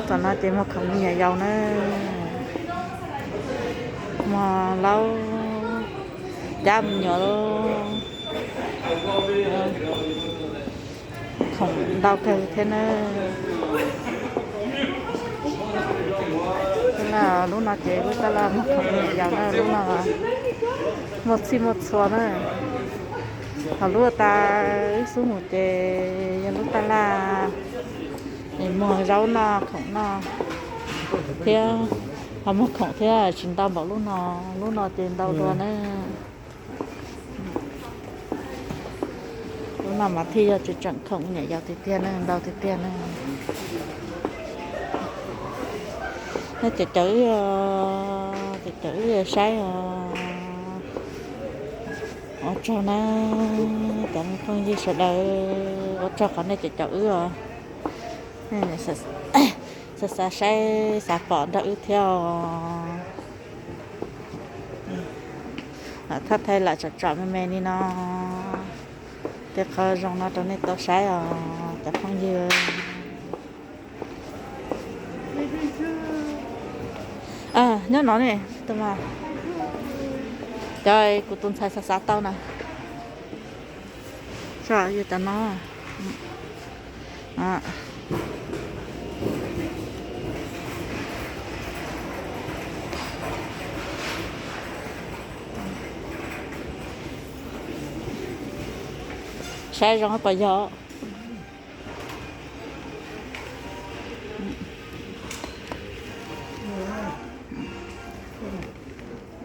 Tom no ces muag khoom me nyuam yaus na, muag laub cab me nyuam, khoom ntau kawg thiab na. Lub no ces lub tab laj muag khoom me nyuam yaus na, lub no muaj txhij muaj txhua na. Ho lub tas wb xub mus ces yog lub tab laj, es muag zaub noj khoom noj thiab, ho muag khoom thiab tsis ntau npaum lub no, lub no ces ntau dua na. Lub no mas thiaj yog tseem tseem khoom me nyuam yaus tiag tiag na, ntau tiag tiag na. Nej caum caum wb, caum caum wb saib os. Ua tsaug na, cov phooj ywg sawv daws, ua tsaug qhov nej caum caum wb os. Xav xav saib xav pom nrog wb thiab os. Thaj thaij lam tsom tsom me me li no, tej qhov zoo no rau nej tau saib os cov phooj ywg. Nyob no ne, tus mas cov kuv tus ntxhais xav xav tau na. Yog cov no. Saib zoo puas yog?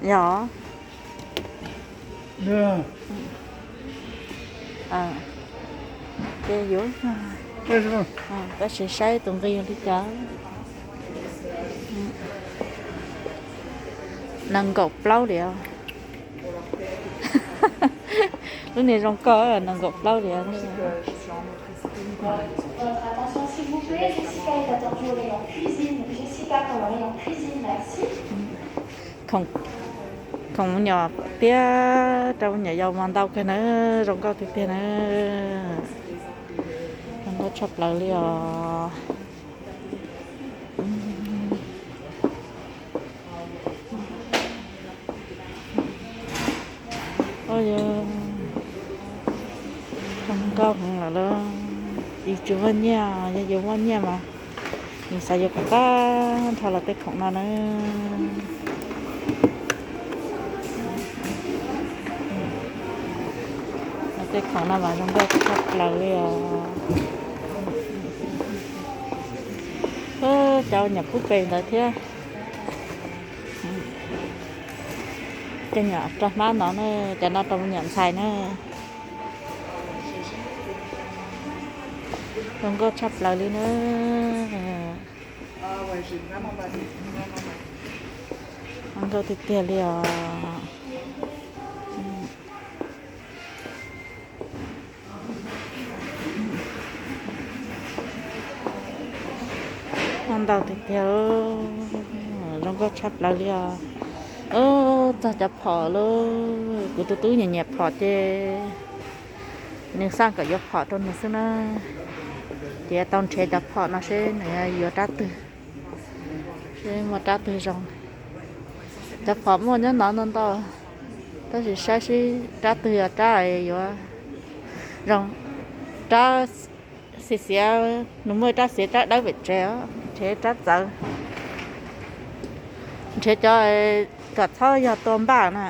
Yog. Ces yuav, tab sis saib tus nqi yog li cas. Nees nkaum plaub li os. Lub niag zoo nkauj nees nkaum plaub li os. Votre attention, s'il vous plaît, Jessica est attendue au rayon cuisine. Jessica pour le rayon cuisine, merci. Khoom me nyuam tiab rau me nyuam yaus mas ntau kawg na, zoo nkauj tiag tiag na. Zoo nkauj tshaj plaws li os. Zoo nkauj heev lawm lauj. Yus tsis muaj nyiaj, yog yus muaj nyiaj mas nws xav yuav kom tag nrho los tej khoom no na. Tej khoom no mas zoo nkauj tshaj plaws li os. Cov nyuam pub pes ntawd thiab. Cov nyuam rau hmab no na, cov no rau me nyuam ntxhais na. Zoo nkauj tshaj plaws li na. Zoo nkauj tiag tiag li os. Muaj ntau tiag tiag, zoo nkauj tshaj plaws li os. Txog cov phom lauj, kuv tus tub nyiam nyiam phom ces nws xaj kom yuav phom rau nws xwb na. Ces tau nrhiav cov phom no seb nws yuav rab twg, seb muaj rab twg zoo. Cov phom muaj nyob no ntau ntau, tab sis saib seb rab twg yog rab yuav zoo. Rab xiav xiav, nws muaj rab xiav rab dawb pem tsev, nrhiav rab txawv, nrhiav cov kom txhob yog tua npaj na.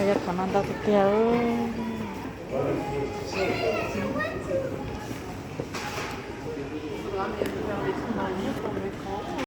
Yog qhov no ntau tiag tiag.